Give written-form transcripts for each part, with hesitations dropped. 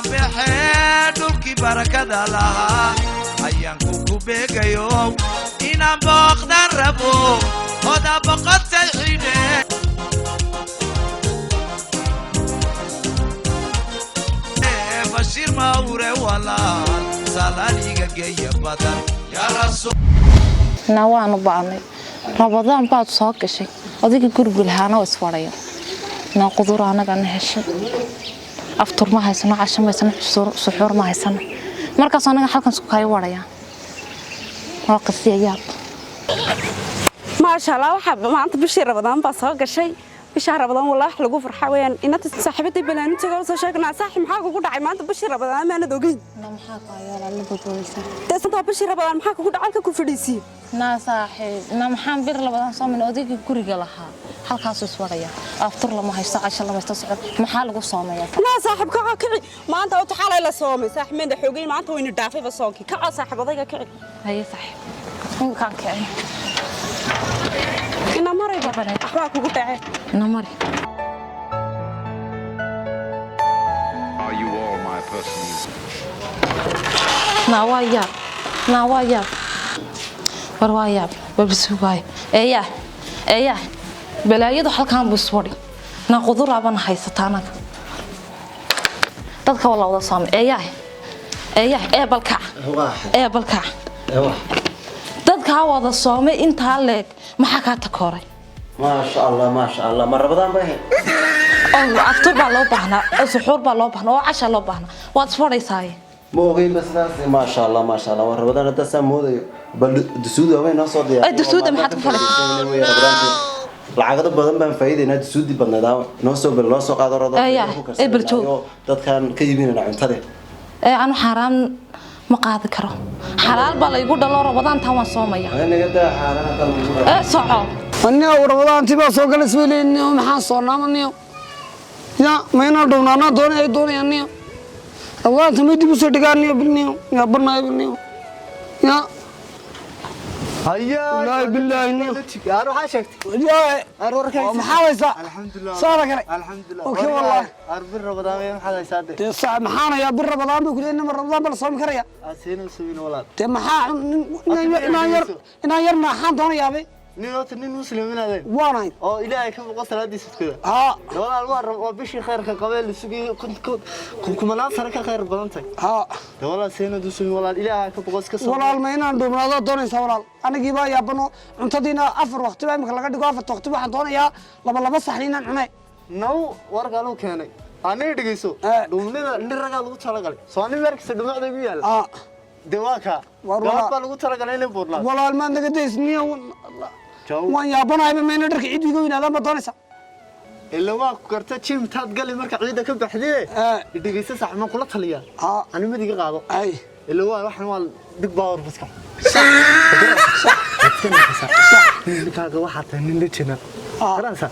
Baxee dhulkii barakada lahaa ayaan kuku beegayo inaan booqdan rabo oda boqotay xidhe. Bashiir mawre walaal salaaliga geeya badan yaa rasuul. Na waanu ba'nay. Rabadaan baad soo gashay, odayga gurigu lahaana oo isfadhaya naa qudur anagana heshay. Aftur ma haysano, casho ma haysano, suxuur ma haysano. Markaas anaga halkan isku kayo wadhaya waa qisiya yaab. Maasha Allah, waxaa maanta bishii Rabadaan baa soo gashay. Bishaa Rabadaan walaa wax lagu farxa weeyaan. Inanta saaxiibadii balaanintaga soo sheegnaa, saaxiib, maxaa kugu dhacay maanta bishii Rabadaan? Maanad ogeyn? Na maxaa ku hayaa la badboodaysaa? Dee santaa bishii Rabadaan maxaa kugu dhacay halka ku fadhiisiye? Naa saaxiib, na maxaan bir labadaan soo min odaygii guriga lahaa halkaasuu iswadhaya. Aftur lama haysto, casho lama haysto, socod maxaa lagu soomayaa? Naa saaxiib, kaco, kici. Maanta oo xalay la soomay, saaxiib, meenda xoogay maanta wayna dhaafayba soonkii. Kaco saaxiib, odayga kici. Haye saaxiib, imkaan kicin. Ina marayba waxbaa kugu dhacay. Ina mari. Are you all my personal Naa waa yaab, naa waa yaab, war waa yaab, war bisuugaayo. Eeyaa, eeyaa, balaayadu halkaan buu iswadhi. Naa quduraabana haysata anaga, dadka waa la wada soomay. Eeyaa, eeyaa, ee balkac, ee balkac, dadkaa wada soomay intaa leeg maxaa kaa takooray? Maasha Allah, maasha Allah, ma Rabadaan bay ahayd? Oo aftur baa loo baahnaa, oo suxuur baa loo baahnaa, oo casha loo baahnaa, waad isfadhaysaaye. Ma ogeyn ba sidaas. Maasha Allah, maasha Allah, waa Rabadaan. Hadda saa moodayo bal dusuudi waabay noo soo diyaar. Ay, dusuuda maxaad ku falaysaa? Lacagado badan baan faa'iidaynaa. Dusuudi badnayd noo soo bal noo soo qaado rodo. Aya, ee bal joog. Dadkan ka iibinayna cuntada. Ee anu xaaraan ma qaadi karo, xalaal baa laygu dhalo. Rabadaantaa waan soomaya. Naga daa xaaraan hadda lagu Ee soco. Aniga Rabadaantii baa soo galay isbayleyn. Maxaan soonaama niyo? Ya ma inaan dhownaanaa doonay ay doonayaan niyo? Rabadaanta may dib usoo dhigaan niyo? Bil niyo yaa barnaayo bil niyo ya. Wallaahi billaahi niyo. Waxaa sheegtay. Yaa maxaa haysaa? Alxamdulilah. Saara kale. Alxamdulilah. Okay, wallaahi. Bir Rabadaan weyn maxaad haysaa de? Dee sax maxaan hayaa? Bir Rabadaan bay kuleeyihin, ma Rabadaan ba la soomi karaya? Aseena usubin walaal. Dee maxaa inaan yar, inaan yar naaxaan doonayaabe. Nin horta nin muslim inaadeen waanahay. Oo Ilaahay ka boqo, salaadiisa tukada. Haa. Walaal, waa rab waa bishii khayrka qabee la sugayay, kumanaan sano ka khayr badan tahay. Haa. De walaal, seenad usubin walaal, Ilaahay ka boqo, iska soo. Walaal, ma inaan dhuumnaado doonaysaa? Walaal, anigii baa yaabano. Cuntadiina afar waqti baa imika laga dhigo. Afarta waqti waxaan doonayaa laba laba saxni inaan cunay. Naw warka anuu keenay aniga dhegeyso. Dhuumnida nin ragaa lagu talagalay soo nin meelkasta dhumacda igu yaalla. De waa kaa gabadh baa lagu talagalay inay buurnaato. Walaal, maad naga daysniyo, waan yaabanahayba. Mayna dharka ciid iga weynaadaan baa doonaysaa? Ila waa ku garta jimtaad gali marka ciidda ka baxdee. Dhegeyso sax, ma kula taliyaa? Ani mid iga qaado. Ila waa waxan waa big power maskax. Ninkaaga waxaa tahay nin la jina garanaysa,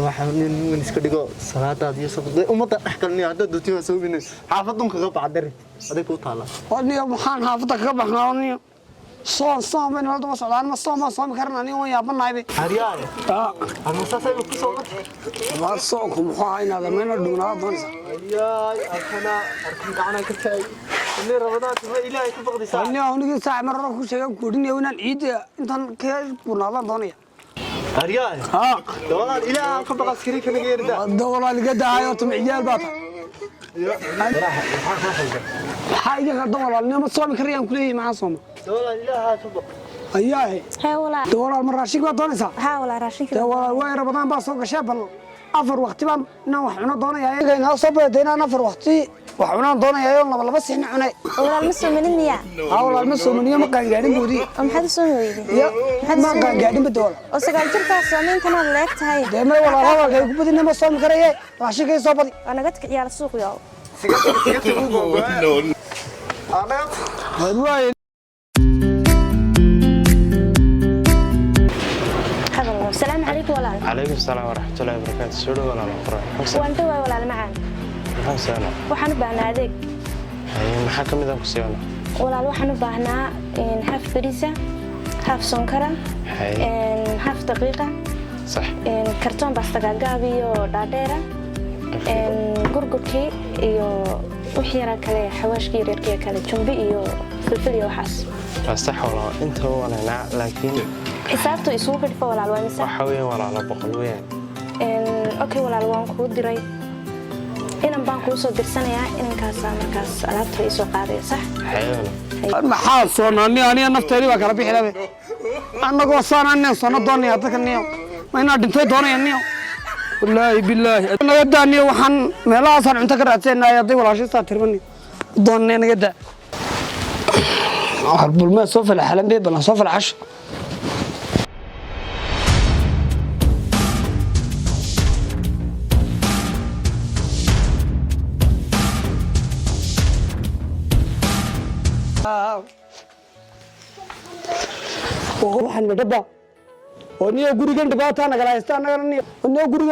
waxa nin weyn iska dhigo, salaadaad iyo safda ummadda dhex galniyo. Haddaad doontiin waa soo binay xaafadun kaga baxa dari aday kuu taallaa. Niyo, maxaan xaafadda kaga baxnaa niyo? Soon soon bay nolol daba socdaan. Ma soon baan soomi karana niyo? Waan yaabanahaybe. Aryaale, ama saasayba ku soo matay. Waa soonku muxuu ahaa inaad mayna dhuunaada doonaysaa? Ayaay, arkana arkan gacanaan ka taagay. Ini Rabadaanka ma Ilaahay ka baqdaysaa? Niyo, anigii saac mar hore ku sheegay kuudhinayo inaan ciidda intaan ka buurnaadaan doonaya. Aryaale, walaal, Ilaaha ka baqa, askari kanaga yarda. Hadda walaal iga daahayo, tumciyaal baa tahay. Maxaa iga qaldan walaal? Niyo, ma soomi karayaan kuleeyahay, maxaa sooma? Walaal, Ilaaha ka baq. Ayaahe. Hee walaal. De walaal, ma raashinka baad doonaysaa? Haa walaal, raashinka. De walaal, waay Rabadaan baa soo gashee, bal afar waqti baan inaan wax cuno doonaya. Inaa soo badatay inaan afar waqti wax cunaan doonaya oo laba laba sixni cunay. Walaal, ma soomanin miyaa? Haa walaal, ma soomaniyo, ma qaangaadhin boodi. Oo maxaad u soomi weyday? Ya ma qaangaadhin bada walaal. Oo 9 jirkaa soomay, intanaad leeg tahay. Dee may walaal, hadalka ay ku badina, ma soomi karaye, raashinkay soo badi. Waa naga tag ciyaal suuq yow. Waay. Asalaamu calaykum walaal. Calaykum salaam waraxmatullaahi wabarakaatu. Soo dhow walaal, quraan. Waan dhawaay walaal macaan. Maxaan siiyana? Waxaan u baahnaa adeeg. Maxaa ka mid ah ku siiyana? Walaal, waxaan u baahnaa haaf bariisa, haaf sonkara, haaf daqiiqa, sax, kartoon basta gaagaab iyo dhaadheera, Gurgurkii iyo wixii yaraa kale, xawaashkii yaryarkii kale, jumbi iyo filfil iyo waxaas. Waa sax walaalo, intaba walaynaa, laakiin Xisaabtu isugu xidhfa walaal, waa mise? Waxa weeyaan walaalo, 100 weeyaan. Okay walaal, waan kuu diray. Inan baan kuu soo dirsanayaa, inankaasaa markaas alaabta ii soo qaadaya, sax? Haye walaalo. Maxaa soonaa niyo? Aniga nafteedii baa kala bixi labe. Annagoo saana niyan soona doonaya dadka niyo, ma inaa dhintay doonaya niyo? Wallaahi bilaahi, naga daa niyo. Waxaan meelahaasaan cunto ka raadsanay hadday walaashiistaa tirmani doonne, naga daa. Bulmaa soo falaxalan be, balan soo falaxasho. Waxaan madhaba oo niyo gurigan dhibaataa nagala haysta annagana niyo, niyo gurigan.